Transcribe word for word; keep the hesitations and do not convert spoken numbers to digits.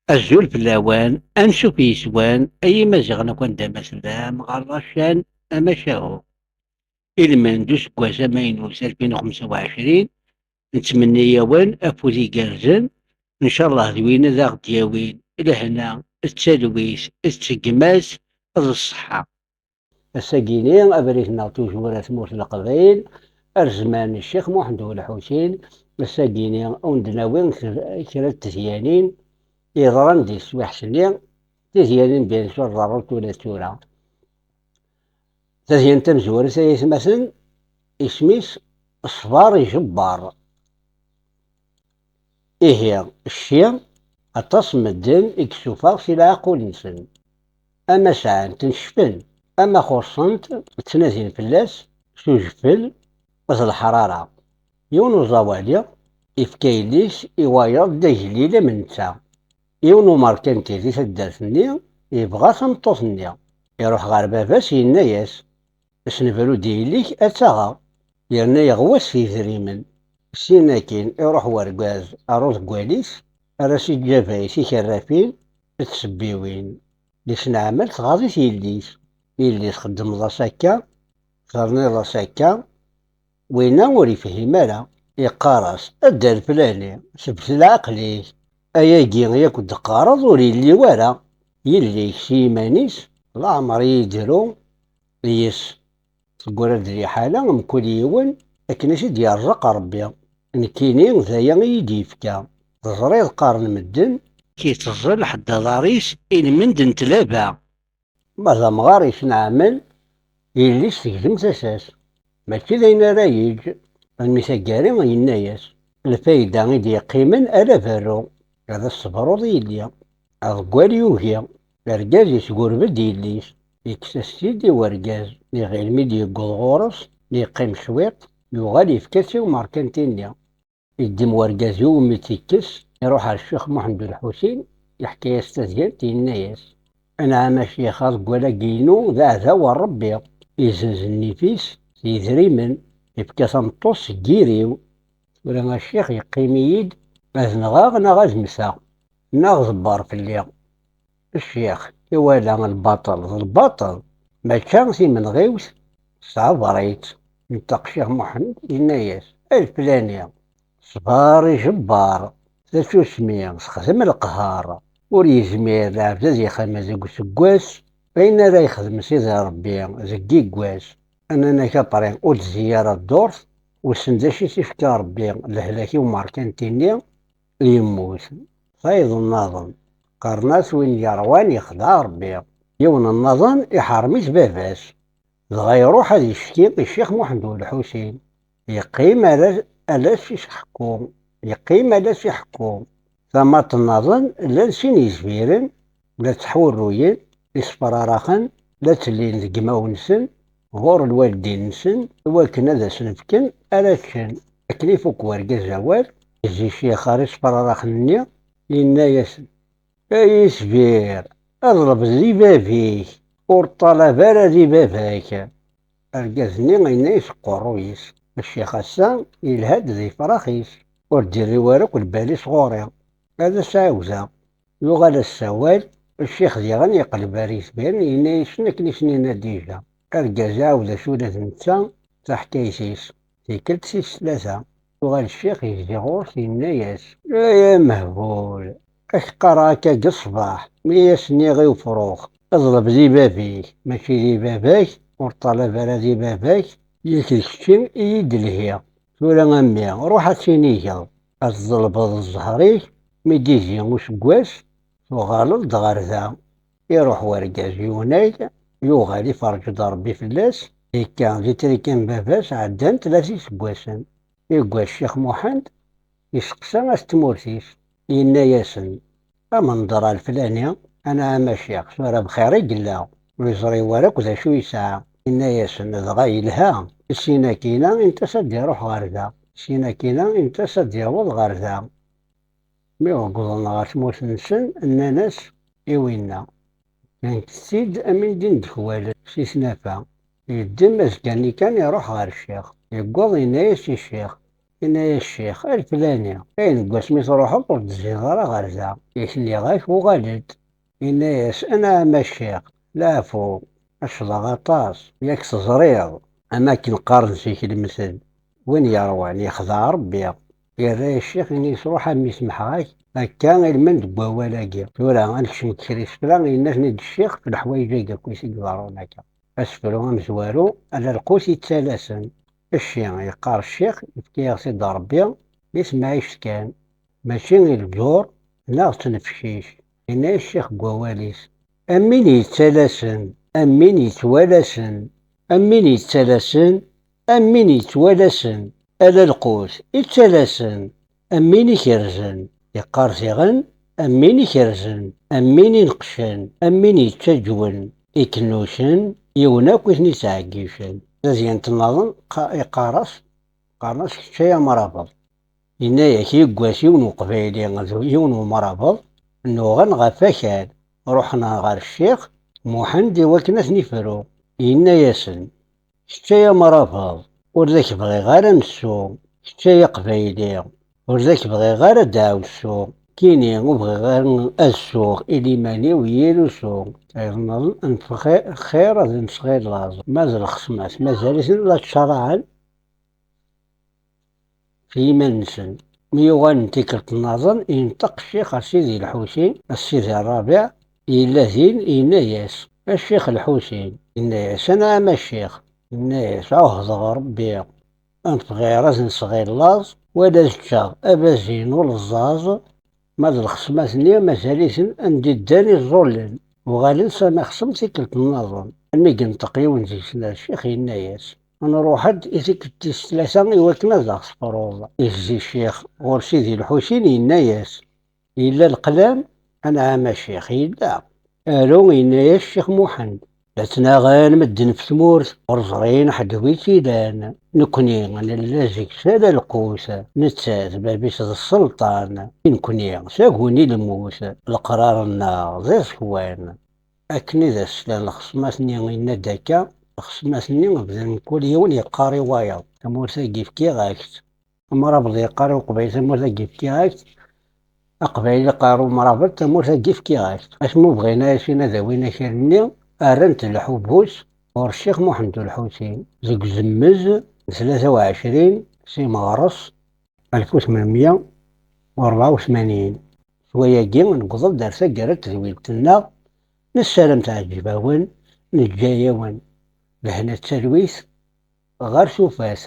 Azul fell-awen, ansuf yes-wen, ay Imaziɣen akk anda ma tellam, ɣer Racan amacahu. Ilmend useggas amaynut alfin u xemsa u ɛecrin, nettmenni-yawen afud igerrzen, ncallah d win ad aɣ-d-yawin lehna d talwit d tegmat d ṣṣeḥḥa. Ass-agini, abrid-nneɣ tujur ar tmurt n Leqbayel, ar zzman n Ccix Muḥend U Lḥusin, ass-agini, ad wen-d-nawi kra n tedyanin yeḍran di teswiḥt-nni, tedyanin, bien sûr, ḍerrunt ula d tura. Tadyant tamezwarut, ay atmaten, isem-is Ṣṣber ijebber. Ihi, cci, aṭas n medden i yessufeɣ si leɛqul-nsen. Ama sɛan-t, necfen, ama xuṣṣen-t, ttnadin fell-as s ujeffel d leḥrara. Yiwen uẓawali ifka yelli-s i wayeḍ d agellil am netta. Yiwen umerkanti di taddart-nni yebɣa tameṭṭut-nni. Iruḥ ɣer baba-s, yenna-yas: "Snebrud i yelli-k, ad tt-aɣeɣ." Yerna yeɣwas s yedrimen. Sin akin, iruḥ urgaz ɣer uḍeggal-is, ar as-iǧǧa bay tikerrafin d tsebbiwin. Di sneɛmel tɣaḍ-it yelli-s. Yelli-s txeddmeḍ-as akka, terniḍ-as akka, winna ur yefhim ara. Iqqar-as: "A dda leflani, sebded leɛqel-ik. Ayagi i ak-d-qqareɣ ur yelli wara. Yelli-k s yiman-is, leɛmer i yi-d-tru yes." Teggura-d liḥala, mkul yiwen akken i t-id-yerẓeq Ṛebbi. Nekkini d aya i yi-d-yefka. Teẓriḍ, qqaren medden, ki teẓẓel ḥedd aḍar-is i lmend n tlaba. Ma d amɣar yesneɛmel, yelli-s tegzem tasa-s. Mačči d ayen ara yeǧǧ, almi taggara yenna-yas: "Lfayda i d-yeqqimen ala berru, ad as-tebruḍ i yelli." Aḍeggal yugi. Argaz yesgurbed yelli-s, yekkes-as-t-id i urgaz, iɣil mi d-yewweḍ ɣur-s, yeqqim cwiṭ, yuɣal yefka-tt i umerkanti-nni. Yeddem urgaz iwumi tt-ikkes, iruḥ ar Ccix Muḥend U Lḥusin, yeḥka-yas tadyant, yenna-yas: "Anɛam a ccix, aḍeggal-agi-inu d aɛdaw n Ṛebbi, yezzenz nnif-is s yedrimen, yefka tameṭṭut seg yiri-w. Tura a ccix, yeqqim-iyi-d ad nɣeɣ neɣ ad mmteɣ, neɣ ḍebber fell-i." Ccix iwala lbaṭel d lbaṭel, mačči timenɣiwt tesɛebber-itt. Yenṭeq Ccix Muḥend, yenna-yas: "A leflani, ṣṣber ijebber, tasusmi texdem leqher. Ur yezmir lɛebd ad ixemmem deg useggas ayen ara yexdem Sidi Ṛebbi deg yiggas. Anan-ak apri ur d-tezzi ara ddurt, wissen d acu i s-ifka Ṛebbi lehlak i umerkanti-nni, yemmut." Tayeḍ nnaḍen, qqaren-as: "Win yeṛwan yexdeɛ Ṛebbi." Yiwen nnaḍen iḥerrem-it baba-s, dɣa iruḥ ad yecki i Ccix Muḥend U Lḥusin. Yeqqim ala, ala s iseḥku, yeqqim ala s iḥku. Tamaṭ nnaḍen, llan sin yezbiren, la ttḥurruyen, isefraraxen, la ttellin deg imawen-nsen, ɣur lwaldin-nsen, iwakken ad asen-fken ara ččen. Akken ifuk urgaz awal, yezzi ccix ɣer isefraraxen-nni, yenna-yasen: "Ay isbir, ḍleb di bab-ik, ur ṭṭalab ara di baba-k." Argaz-nni yenna-yas deg uqerruy-is: "A ccix, ass-a yelha-d d ifrax-is, ur d-irri wara akk lbal-is ɣur-i, ad as-ɛiwdeɣ." Yuɣal ass awal, ccix diɣen yeqleb ar yetbiren, yenna-yasen akken i s-nniɣ dija. Argaz iɛawed-as ula d netta taḥkayt-is. Tikkelt tis tlata, yuɣal ccix yezzi ɣur-s, yenna-yas: "Ay amehbul, ad k-qqareɣ akka deg ṣṣbeḥ, mi as-nniɣ i ufrux: ḍleb di bab-ik, mačči di baba-k, ur ṭṭalab ara di baba-k, yak d kečči i yi-d-lhiɣ. Tura a mmi, ruḥ ad tinigeḍ, ad tḍelbeḍ zzher-ik, mi d-izzi useggas, tuɣaleḍ-d ɣer da." Iruḥ urgaz yunag, yuɣal iferǧ-d Ṛebbi fell-as, yekka di trika n baba-s, ɛeddan tlata iseggasen. Yegga Ccix Muḥend, yesteqsa at tmurt-is, yenna-yasen: "Amenḍer alflani, anɛam a ccix, tura bxir i yella, ur yeẓri wara akk d acu yesɛa." Yenna-yasen: "Dɣa yelha." Sin akkin-a, init-as ad d-iruḥ ɣer da. Sin akkin-a, init-as ad d-yaweḍ ɣer da. Mi wwḍen ɣer tmurt-nsen, nnan-as i winna: "Kkant-tt-id am indin d-kwal si tnafa." Yeddem azekka-nni kan, iruḥ ɣer ccix. Yewweḍ, yenna-yas i ccix: Yenna-yas ccix: "A leflani, ayen n wasmi truḥeḍ ur d-tezdiḍ ara ɣer da. I k-nniɣ-ak uɣal-d." Yenna-yas: "Anɛam a ccix, leɛfu, ccḍeɣ aṭas, yak teẓriḍ, am akken qqaren zik lemtel, win yeṛwan yexdeɛ Ṛebbi." Yerra-yas ccix, yenna-yas: "Ruḥ a mmi, semḥeɣ-ak, akka ilmend deg wawal-agi. Tura ad nekcem deg kra isefra." Yenna-ten-id ccix ɣef leḥwayeǧ-agi akk i s-iḍerrun akka. Asefru amezwaru, ala lqut yettalasen. Cci yeqqar ccix, yefka-yaɣ-t-id Ṛebbi, d isemɛict kan, mačči i lǧur neɣ d tnefcict. Yenna-yas ccix deg wawal-is: "Am win yettalasen, am win yettwalasen, am win yettalasen, am win yettwalasen, ala lqut yettalasen, am win ikerzen." Yeqqar diɣen: "Am win ikerzen, am win ineqqcen, am win yettaǧwen, ikennucen, yiwen akk i ten-ittɛeggicen." Tadyant nniḍen qa-, iqqar-as, qqaren-as: "Kečč ay amrabeḍ." Yenna-yak yiwwas yiwen uqbayli d yiwen umrabeḍ, nnuɣen ɣef wakal, ruḥen ɣer ccix Muḥend i wakken ad ten-ifru. Yenna-yasen: "Kečč ay amrabeḍ, ur d ak-bɣiɣ ara ad nessu, kečč ay aqbayli, ur d ak-bɣiɣ ara ad d-ɛawessu, kini ur bɣiɣ ara ad ssuɣ i liman-iw yir usu." Ayeḍ nniḍen: "Nfexir ad nesɣi laẓ, ma d lxesma-s mazal-iten la ttcaraɛen f yiman-nsen." Mi uɣalen tikkelt nniḍen, yenṭeq ccix ɣer Sidi Lḥusin, a Sidi Ṛṛabiɛ, yella din, yenna-yas: "A ccix Lḥusin," yenna-yas, "Anɛam a ccix," yenna-yas, "ɛuhdeɣ Ṛebbi, ad nfeɣ iɛrazen sɣir laẓ, wala ad ččeɣ abazin uleẓẓaẓ, ma d lxesmat-nni mazal-iten anda i ddan iẓullen, uɣalen sani xsem tikkelt nniḍen." Almi yenṭeq yiwen deg-sen ar ccix, yenna-yas: "Nruḥ-d i tikkelt tis tlata i wakken ad aɣ-tefruḍ." Izzi ccix ɣur Sidi Lḥusin, yenna-yas: "Yella leqlam?" "Anɛam a ccix, yella." "Aru," yenna-yas ccix Muḥend. "La ttnaɣen medden f tmurt, ur ẓrin ḥedd wi tt-ilan. Nekni nella zik s ala lqut, nettat bab-is d sselṭan. I nekni taguni lmut, leqrar-nneɣ d iẓekwan." Akken i d as-slan lxesmat-nni, yenna-d akka: "Lxesmat-nni bdan mkul yiwen yeqqar i wayeḍ: Tamurt-agi fkiɣ-ak-tt." Amrabeḍ yeqqar i uqbayli: "Tamurt-agi fkiɣ-ak-tt." Aqbayli yeqqar i umrabeḍ: "Tamurt-agi fkiɣ-ak-tt." Asmi ur bɣin ara sin ad awin akal-nni, rran-t lḥubus ɣur Ccix Muḥend Ulḥusin deg uzemmez n tlata u ɛecrin s imeɣres alef u tmenmya u rebɛa u tmanyin. S wayagi, newweḍ-d ar taggara n tedwilt-nneɣ. Nessaram teɛǧeb-awen, neǧǧa-yawen lehna d talwit ɣer tufat.